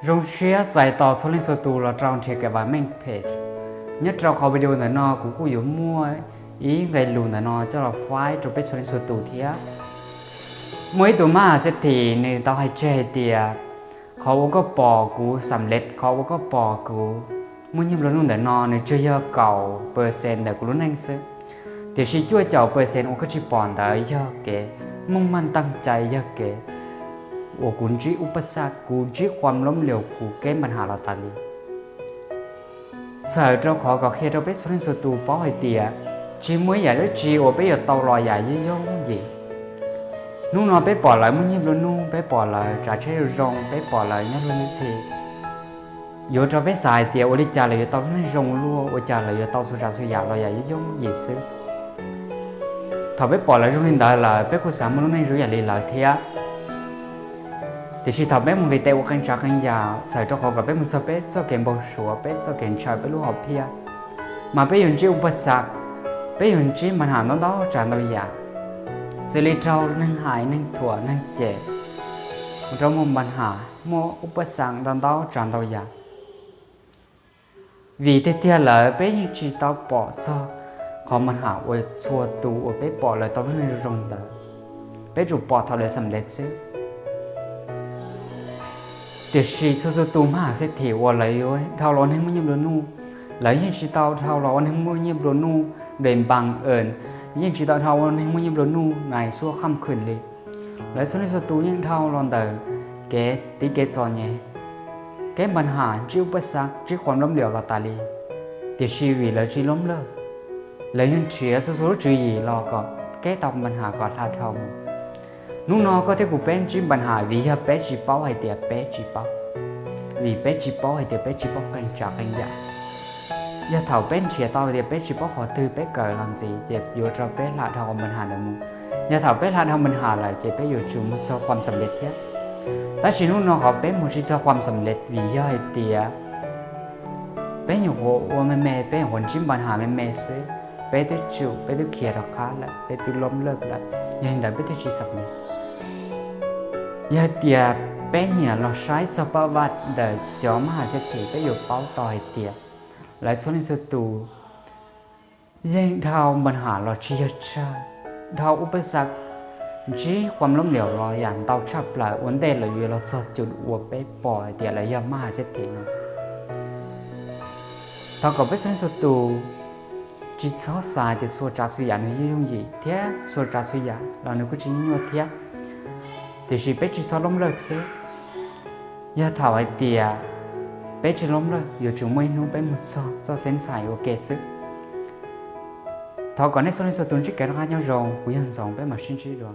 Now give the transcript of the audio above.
Zoo siab txais tos txhua leej txhua tus los rau nrhiav kev vam meej page. Nyob rau qhov video ntawm no kuv kuj yuav muaj ib nqe lus ntawm no coj los faib rau peb txhua leej txhua tus thiab. Muaj ib tug mab has xeb thim nws tau hais tseg hais tias, qhov uas koj pom kuv xam lej, qhov uas koj pom kuv muaj nyiaj nplua nuj ntawm no nws tsuas yog kaum percent ntawm kuv lub neej xwb. Tiam sis cuaj caum percent uas koj tsis pom ntawd yog kev maj mam tag cai, yog kev uas kuv ntsib uv paj xaj, kuv ntsib qhua nplob lias, kuv keb npa nham los tas li. Txhawm rau qhov kom qhia rau peb txhua leej txhua tus paub hais tias tsis muaj ib yam dab tsi uas peb yuav tau los yam yooj yooj yim. Hnub no peb pom lawv muaj nyiaj nplua nuj, peb pom lawv tsav tsheb zoo zoo, peb pom lawv nyob luag ntxhi, yuav rau peb xav hais tias ua li cas lawv yuav tau lub neej zoo luaj, ua cas lawv yuav tau txhua tsav txhua yam los yam yooj yooj yim xwb. Thaum peb pom lawv zoo li ntawd lawm peb kuj xav muaj lub neej zoo yam li lawv thiab. Tiam sis thaum peb mus nqis tes ua qee tsav qee yam, txhawm rau qhov kom peb mus txog peb txoj kev npau suav, peb txoj kev ntshaw, peb lub hom phiaj, mas peb yuav ntsib uv paj xaj, peb yuav ntsib npa nham ntau ntau tsav ntau yam, xws li raug neeg hais, neeg thuam, neeg cem, mus rau muaj npa nham, muaj uv paj xaj ntau ntau tsav ntau yam. Vim tiag tiag lawm peb yeej tsis tau pom txog qhov npa nham uas txhua tus uas peb pom lawv tau lub neej zoo zoo ntawd, peb tsuas pom thaum lawv xam lej xwb. Tiam sis txhua txhua tus mab has xeb thim uas lawv yuav dhau los ua neeg muaj nyiaj nplua nuj, lawv yeej tsis tau dhau los ua neeg muaj nyiaj nplua nuj de npa, yeej tsis tau dhau ua neeg muaj nyiaj nplua nuj nais xuab kham khwm li. Lawv txhua leej txhua tus yeej dhau los ntawm kev tiv kev txom nyem, keb npa nham, ntsib uv paj xaj, ntsib qhua nplob lias los tas li. Tiam sis vim lawv tsis lom laj, lawv yeej nrhiav txhua txhua lub tswv yim los kom keb tau npa nham kom hla dhau mus. Hnub no koj thiab kuv peb ntsib npa nham vim yog peb tsis paub hais tias peb tsis paub, vim peb tsis paub hais tias peb tsis paub qee tsav qee yam. Yog thaum peb nrhiav tau hais tias peb tsis paub qhov twg peb kawm los ntxiv ces yuav rau peb hla dhau npa nham ntawd mus. Yog thaum peb hla dhau npa nham lawm ces peb yuav tsum mus txog qhuam xam lej thiab. Tab sis hnub no qhov peb mus tsis txog qhuam xam lej vim yog hais tias peb nyuam qhuav ua me me, peb nyuam qhuav ntsib npa nham me me xwb, peb twb tsum, peb twb khiav rov qab lawm, peb twb lom laj lawm, yog li ntawd peb thiaj tsis xam lej. Yog hais tias peb nyiam los saib txog paj vaj ntawm cov mab has xeb thim peb yuav paub tau hais tias lawv txhua leej txhua tus yeej dhau npa nham los tsis yog tsawg, dhau uv paj xaj, ntsib qhua nplob lias los yam ntau tshaj plaws ua ntej lawv yuav los txog cum uas peb pom hais tias lawv yog mab has xeb thim no. Thov kom peb txhua leej txhua tus tsis txhob xav tias txhua tsav txhua yam nws yooj yooj yim thiab txhua tsav txhua yam los nws kuj tsis nyuaj thiab. Tiam sis peb tsis txhob lom laj xwb. Yog thaum hais tias peb tsis lom laj yuav tsum muaj ib hnub peb mus txog txoj xeeb ntxhais ua ke xwb. Thov kom nej txhua leej txhua tus ntsib kev noj qab nyob zoo, kuv yog Ntxoov, peb mam sib ntsib dua.